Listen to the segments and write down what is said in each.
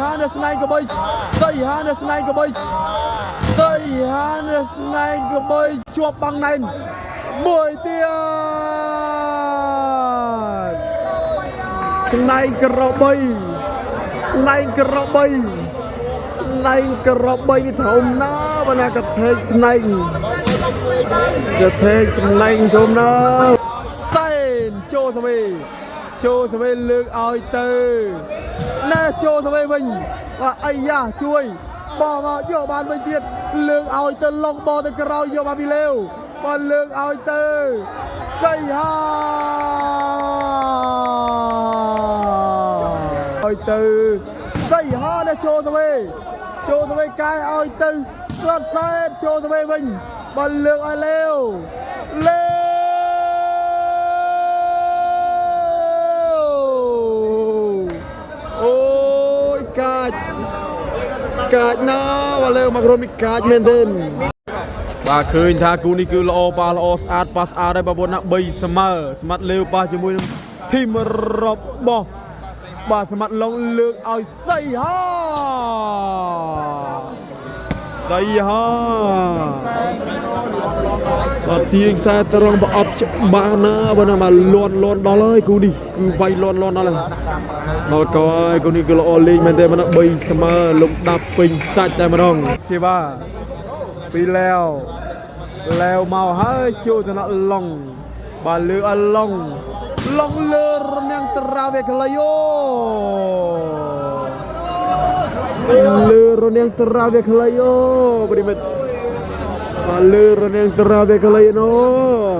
ហានៅស្នែងកបីសីហានៅស្នែងកបីសីហានៅស្នែងកបីជាប់បាំងណែនមួយទៀតស្នែងក្របីស្នែងក្របីស្នែងក្របីនេះធំណាស់បើណាកថេកស្នែងកថេកស្នែងធំណាស់សែនចូលសវីចូលសវីលើកឲ្យទៅណែចូលសវីវិញបាទអាយ៉ាជួយបោះមកយកបានវិញទៀតលើកឲ្យទៅឡុងបោះទៅក្រោយយកបានពីលេវបាទលើកឲ្យទៅសីហាឲ្យទៅសីហាណែចូលសវីចូលសវីកែឲ្យទៅស្លាត់សែនចូលសវីវិញបាទលើកឲ្យលេវលេវអូយកាចកាចណាស់បាទលេវមកក្រុមនេះកាចមែនទេបាទឃើញថាគូនេះគឺល្អប៉ះល្អស្អាតប៉ះស្អាតហើយបងប្អូនណា3ស្មើស្មាត់លេវប៉ះជាមួយនឹងធីមរបស់បាទស្មាត់ឡុងលើកឲ្យសីហាសីហាបាទទាញខ្សែត្រង់ប្រអប់ច្បាស់ណាស់បើណាមកលន់លន់ដល់ហើយគូនេះគឺវាយលន់លន់ដល់ហើយដល់កហើយគូនេះគឺល្អលេងមែនទេមកណា3ស្មើលំដាប់ពេញសាច់តែម្ដងសេវ៉ាពីលែវលែវមកហើយចូលទៅណឡុងបាទលើឲ្យឡុងឡុងលើរនាងត្រាវេខ្លីអូលើរនាងត្រាវេខ្លីអូប្រិមិត្តបាទលើរនាងត្រាវេខ្លីណូ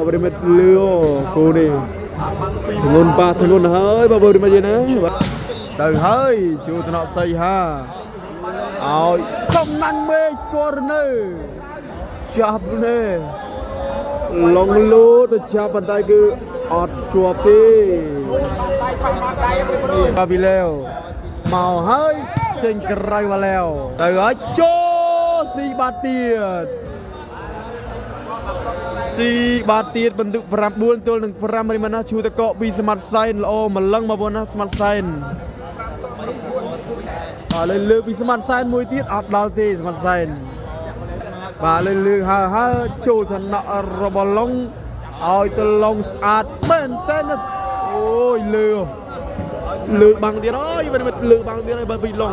ប្រិមិត្តលឺអូគូនេះធ្ងន់ប៉ះធ្ងន់ហើយបាទប្រិមិត្តយេណាបាទទៅហើយចូលទៅណសីហាឲ្យសំណាញ់មេឃស្គាល់នៅចាប់នេះឡងលូទៅចាប់ប៉ុន្តែគឺអត់ជាប់ទេបាប៊ីឡេវមកហើយចេញក្រៅមកឡែវទៅហើយចូលស៊ីបាត់ទៀតស៊ីបាត់ទៀតបន្ទុក9ទល់នឹង5រិមណាឈូតកកពីស្មាត់សែនល្អម្លឹងបងប្អូនណាស្មាត់សែនបាទលើលើកពីស្មាត់សែនមួយទៀតអត់ដល់ទេស្មាត់សែនបាទលើលើកហើហើចូលឋានៈរបស់ឡុងឲ្យទៅឡុងស្អាតមែនតើអូយលើលើកបាំងទៀតអើយមិនលើកបាំងទៀតហើយបើពីឡុង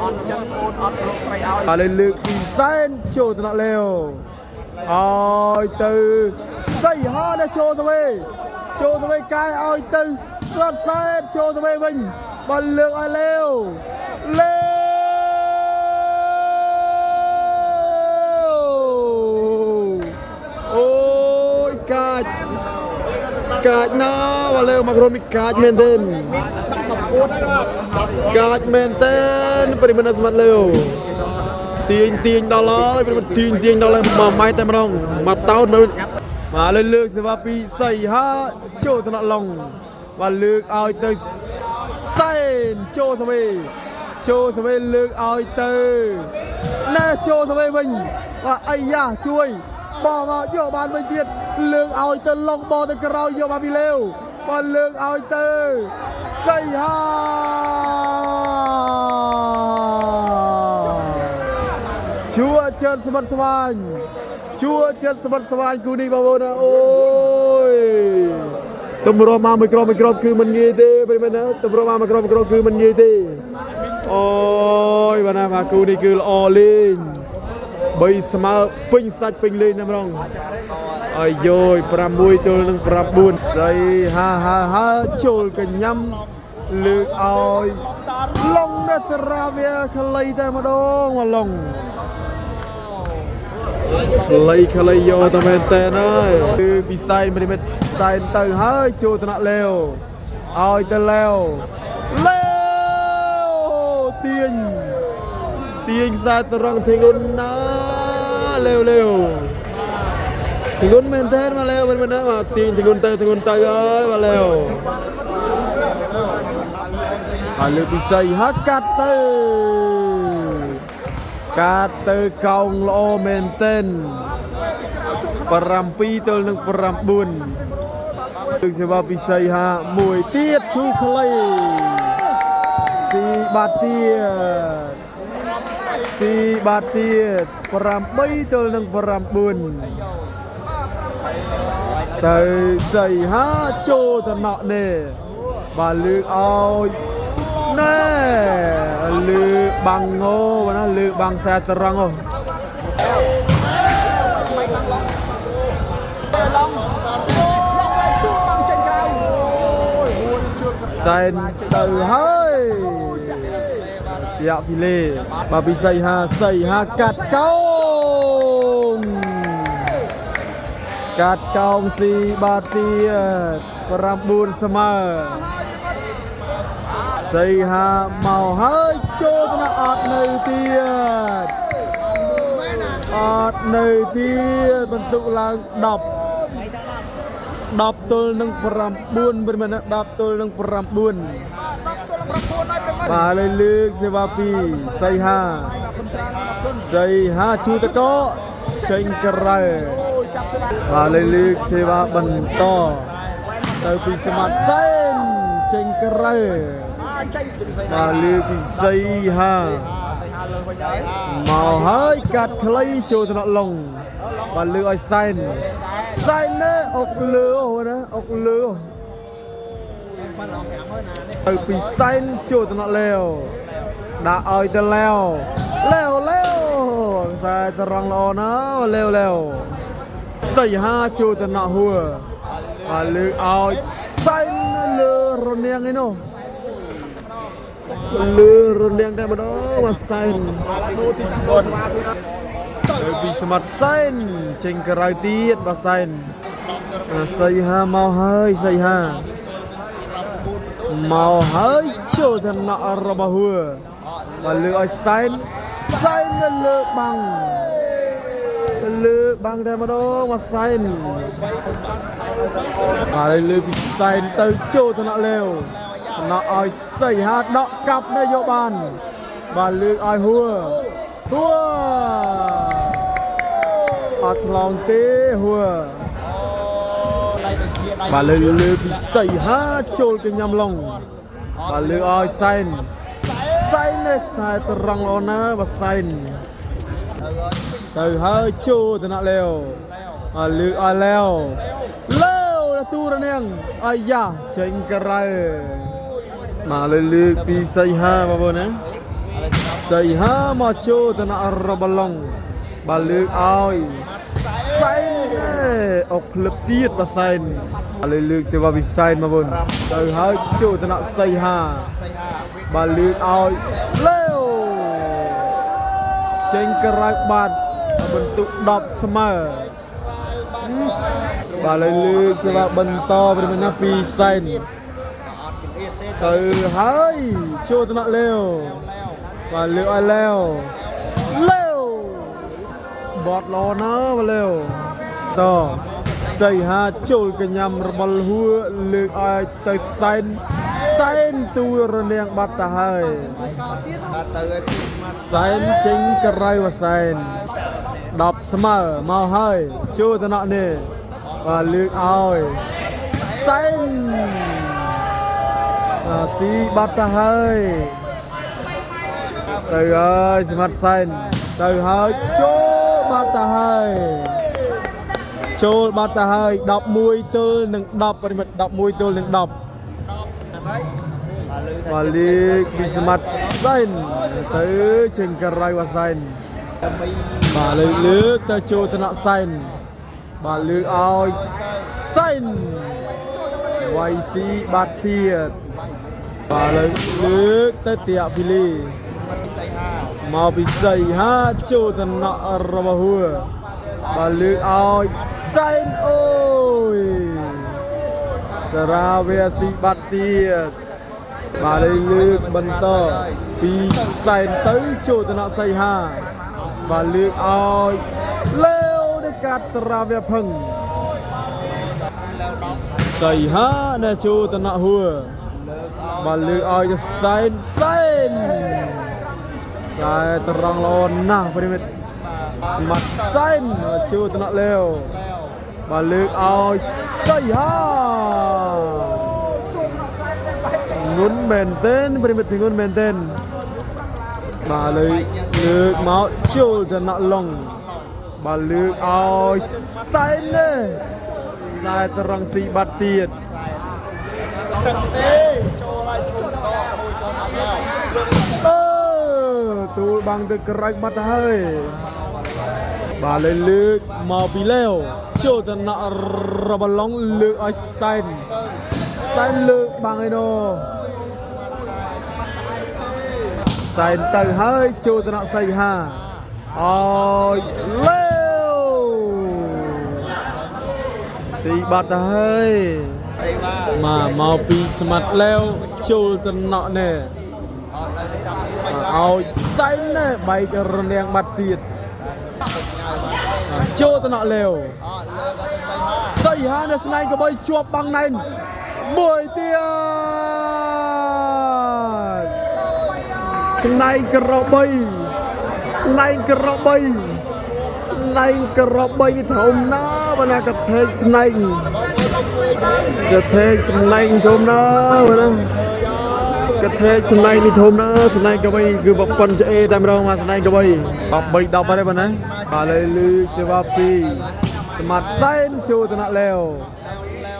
អត់ចឹងអូនអត់រកស្រីឲ្យ បាទលើលើកពីសែនចូលឋានៈលេវឲ្យទៅសីហានេះចូលទៅវិញចូលទៅវិញកែឲ្យទៅស្លាត់សែនចូលទៅវិញវិញបាទលើកឲ្យលេវលេវអូយកាចកាចណាស់បាទលេវមកក្រុមនេះកាចមែនទេកាចមែនទេប្រិមនស្មាត់លេវទាញទាញដល់ហើយប្រិមនទាញទាញដល់ហើយមួយម៉ែត្រតែម្ដងមកតោនមកបាទលើលើកសេវាពីសីហាចូលថ្នាក់ឡុងបាទលើកឲ្យទៅសែនចូលសវីចូលសវីលើកឲ្យទៅណែចូលសវីវិញបាទអាយ៉ាជួយបោះមកយកបានវិញទៀតលើកឲ្យទៅឡុងបោះទៅក្រោយយកបានពីលេវបាទលើកឲ្យទៅសីហាជួចិត្តស្មិតស្វាញជួចិត្តស្មិតស្វាញគូនេះបងប្អូនណាអូយតម្រុំមកមួយក្រុមមួយក្រុមគឺមិនងាយទេប្រិយមិត្តណាតម្រុំមកមួយក្រុមមួយក្រុមគឺមិនងាយទេអូយបាទណាបាទគូនេះគឺល្អលេងបីស្មើពេញសាច់ពេញលេងតែម្ដងអាយយ6ទល់នឹង9សីហាហាហាចូលកញ្ញាំលើកឲ្យឡុងនៅត្រាវាខ្លីតែម្ដងមកឡុង ខ្លីខ្លីយកតែមែនតើហើយគឺពីសែនមិលីម៉ែត្រសែនទៅហើយចូលថ្នាក់លេវឲ្យទៅលេវលេវទាញទាញខ្សែត្រង់ធីងុនណាលេវលេវធីងុនមែនតើមកលេវមែនតើមកទាញធីងុនទៅធីងុនទៅហើយមកលេវហើយលើពិសីហាត់កាត់ទៅកាត់ទៅកោងល្អមែនទែន7ទល់នឹង9ទឹកសេវាពិសីហាមួយទៀតឈូខ្លីស៊ី បាត់ទៀតស៊ីបាត់ទៀត8ទល់នឹង9ទៅសីហាចូលតំណក់នេះបាទលើកឲ្យណែលើបាំងងោណាលើបាំងខ្សែត្រង់អូ ឡងសារអូឡងទូបាំងចេញក្រៅអូយហួនជឿ សែនទៅហើយយ៉ាហ្វីលេបាពីសីហាសីហាកាត់កោងកាត់កោងស៊ីបាទៀត9ស្មើសីហាមកហើយចូលទៅអត់នៅទៀតអត់នៅទៀតបន្ទុកឡើង10 10ទល់នឹង9ប្រិមត្ត10ទល់នឹង9 10ទល់នឹង9ហើយប្រិមត្ត បាទលើលើកសេវាពីសីហា អរគុណច្រើនអរគុណ សីហាឈូតកចេញក្រៅ អូយចាប់សេវា បាទលើលើកសេវាបន្តទៅពីសមត្ថសែនចេញក្រៅ អាចចេញពីសី បាទលើកពីសីហា សីហាលើវិញហើយ មកហើយកាត់ខ្លីចូលថ្នាក់ឡុងបាទលើកឲ្យសែនសែនណែអុកលើអូណាអុកលើទៅពីសែនចូលថ្នាក់លេវដាក់ឲ្យទៅលេវលេវលេវខ្សែត្រង់ល្អណាស់លេវលេវសីហាចូលថ្នាក់ហួរបាទលើកឲ្យសែនលើរនាងឯនោះលើរនាងតែម្ដងបាទសែន ដូរទីតាំងដូរសេវាទៀត ទៅពីស្មាត់សែនចេញក្រៅទៀតបាទសែនអាសីហាមកហើយសីហាមកហើយចូលឋានៈរបស់ហួរបាទលើកឲ្យសែនសែននៅលើបាំងលើបាំងតែម្ដងបាទសែនបាទឲ្យលើកពីសែនទៅចូលឋានៈលេវឋានៈឲ្យសីហាដកកាប់នៅយកបានបាទលើកឲ្យហួរហួរ អត់ឆ្លងទេហួរបាទលើលើពីសីហាចូលកញ្ញាំឡុងបាទលើឲ្យសែនសែននេះខ្សែត្រង់ល្អណាស់បាទសែនទៅហើយចូលតំណលេវបាទលើឲ្យលេវលេវដល់ទូរនាងអាយ៉ាចេញក្រៅបាទលើលើពីសីហាបងប្អូនណាសីហាមកចូលតំណរបឡុងបាទលើកឲ្យ សែនអុកភ្លឹបទៀតបាទសែនឥឡូវលើកសេវាវិសែនមកវិញទៅហើយចូលតំណសីហាបាទលើកឲ្យលេវចេញក្រៅបាត់បន្ទុក10ស្មើបាទឥឡូវលើកសេវាបន្តប្រិមណាពីសែនទៅហើយចូលតំណលេវបាទលើកឲ្យលេវលេវ បត់ល្អណាស់បាទលេវតសីហាចូលកញ្ញាំរបលហួរលើកឲ្យទៅសែនសែនទូរនាងបាត់ទៅហើយសែនចេញក្រៅវសែន10ស្មើមកហើយចូលតំណក់នេះបាទលើកឲ្យសែនអាស៊ីបាត់ទៅហើយទៅហើយសម្រាប់សែនទៅហើយចូលបាត់ទៅហើយចូលបាត់ទៅហើយ11ទល់នឹង10ប្រិមិត្ត11ទល់នឹង10បាទលេខពីសម្រាប់សែនទៅចេញក្រៅវ៉ាសែនបាទលើកលើកទៅចូលថ្នាក់សែនបាទលើកឲ្យសែនវាយស៊ីបាត់ទៀតបាទលើកលើកទៅទៀកភីលី មកពីសីហាចូលតំណក់របស់ហួរបាទលើកឲ្យសែនអូយតារាវាស៊ីបាត់ទៀតបាទលើកបន្តពីសែនទៅចូលតំណក់សីហាបាទលើកឲ្យលេវនៃកាត់តារាវាផឹងសីហានៅចូលតំណក់ហួរបាទលើកឲ្យទៅសែនសែន ខ្សែត្រង់ល្អណាស់ប្រិមិត្តស្មាត់សែនជួតំណក់លេវបាទលើកឲ្យសីហា ងន់មែនទែនប្រិមិត្តធ្ងន់មែនទែនបាទលើលើកមកចូលទៅណក់ឡុងបាទលើកឲ្យសែននេះខ្សែត្រង់ស៊ីបាត់ទៀត ទឹកទេចូលហើយចូលតមួយចូលដល់ហើយ អឺទូលបាំងទៅក្រោយបាត់ទៅហើយបាទលើលើកមកពីលេវចូលទៅណក់របឡុងលើកឲ្យសែនសែនលើកបាំងឯនោះសែនទៅហើយចូលទៅណក់សីហាឲ្យលេវស៊ីបាត់ទៅហើយ អីបាទ មកមកពីស្មាត់លេវចូលទៅណក់ណែ អត់ទៅចាប់ស្មៃ ឲ្យសែនណែបែករនាងបាត់ទៀតចូលទៅណក់លេវ អត់លើកទៅសៃហា សីហានៅស្នែងកបីជាប់បាំងណែនមួយទៀតស្នែងក្របីស្នែងក្របីស្នែងក្របីនេះធំណាស់បើណាកថេកស្នែងកថេកស្នែងធំណាស់បើណាកថេកស្នែងនេះធំណាស់ស្នែងក្របីនេះគឺបប៉ុនឆ្អេតែម្ដងមកស្នែងក្របី13 10ហើយបើណាបាទលើលឺសេវា2ស្មាត់សែនចូលតំណលេវ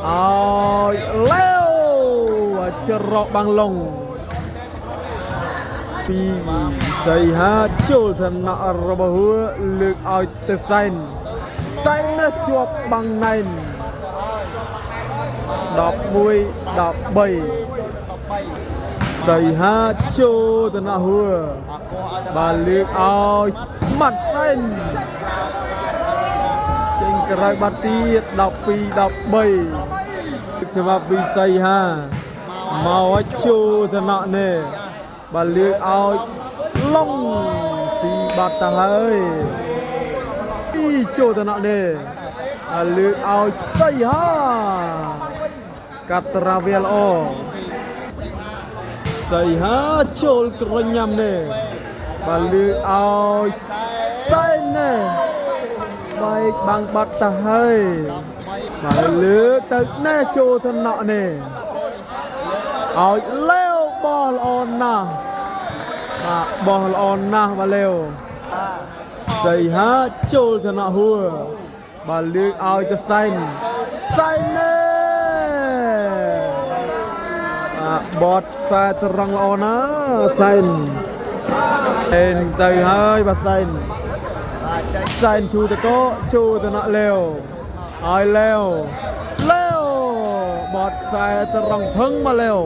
អោយលេវច្រកបាំងឡុងពីសីហាចូលឋានៈរបស់ហួរលើកឲ្យទៅសែនសែនណាស់ជាប់បាំងណែន11 13សីហាចូលឋានៈហួរ អត់កោឲ្យតែ បាទលើកឲ្យស្មាត់សែនចេញក្រៅបាត់ទៀត12 13សម្រាប់វិស័យហាមកឲ្យចូលឋានៈនេះបាទលើកឲ្យឡុងស៊ីបាត់ទៅហើយទីចូលឋានៈនេះបាទលើកឲ្យសីហាកាត់ត្រាវាល្អសីហាចូលក្រញ៉ាំនេះបាទលើកឲ្យសែននេះបែកបាំងបាត់ទៅហើយ បាទលើកទៅណែចូលឋានៈនេះឲ្យលេវបោះល្អណាស់បាទបោះល្អណាស់បាទលេវសីហាចូលឋានៈហួរបាទលើកឲ្យទៅសែនសែនណែបាទបតខ្សែត្រង់ល្អណាស់សែនសែនទៅហើយបាទសែន បាទចេញ សែនឈូតកោជូតនៈលេវឲ្យលេវលេវបត់ខ្សែត្រង់ភឹងមកលេវ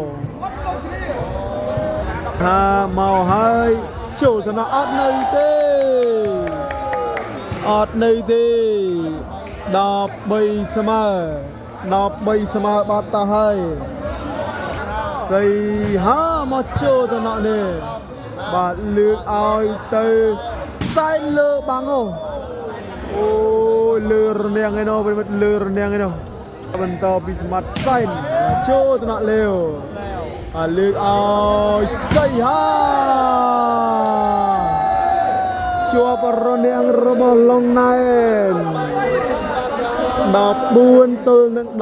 ថាមកហើយជូតនៈអត់នៅទេអត់នៅទេ13ស្មើ13ស្មើបាត់ទៅហើយសីហាមកចូលតំណនេះបាទលើកឲ្យទៅសែនលើបាំងអូអូយលើរនាងឯណោះប្រិមិត្តលើរនាងឯណោះបន្តពីស្មាត់សែនចូលតំណលេវបាទលើកឲ្យសីហាជាប់រនាងរបស់ឡុងណែន14ទល់នឹង13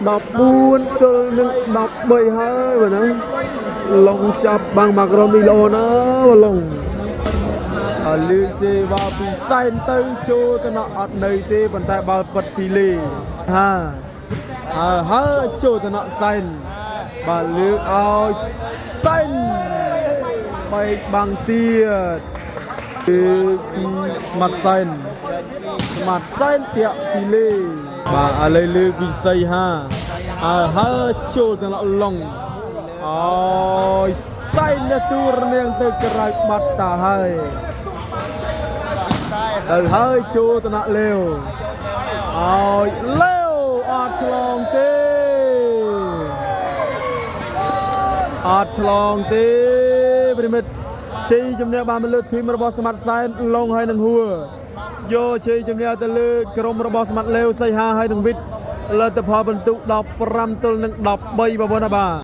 14ទល់នឹង13ហើយបាទណាឡុងចាប់បាំងមកក្រុមនេះល្អណាស់បាទឡុងអលឺសេវាពីសែនទៅចូលទៅណអត់នៅទេប៉ុន្តែបាល់ប៉ិតស៊ីលីហាហើយហើយចូលទៅណសែនបាទលើកឲ្យសែនបែកបាំងទៀតគឺពីស្មាត់សែន ស្មាត់សែនតាក់ស៊ីលេបាទឥឡូវលើកពីសីហាអើហើយចូលទៅឡុងអើយសែននេះទូរនាងទៅក្រៅបាត់តាហើយទៅហើយចូលទៅណលេវអើយលេវអត់ឆ្លងទេអត់ឆ្លងទេប្រិមិត្តជ័យជំនះបានមកលើធីមរបស់ស្មាត់សែនឡុងហើយនឹងហួរ យកជ័យជំនះទៅលើក្រុមរបស់ស្មាត់លេវសីហាហើយនឹងវិតលទ្ធផលបន្ទុក15ទល់នឹង13បងប្អូនណាបាទ។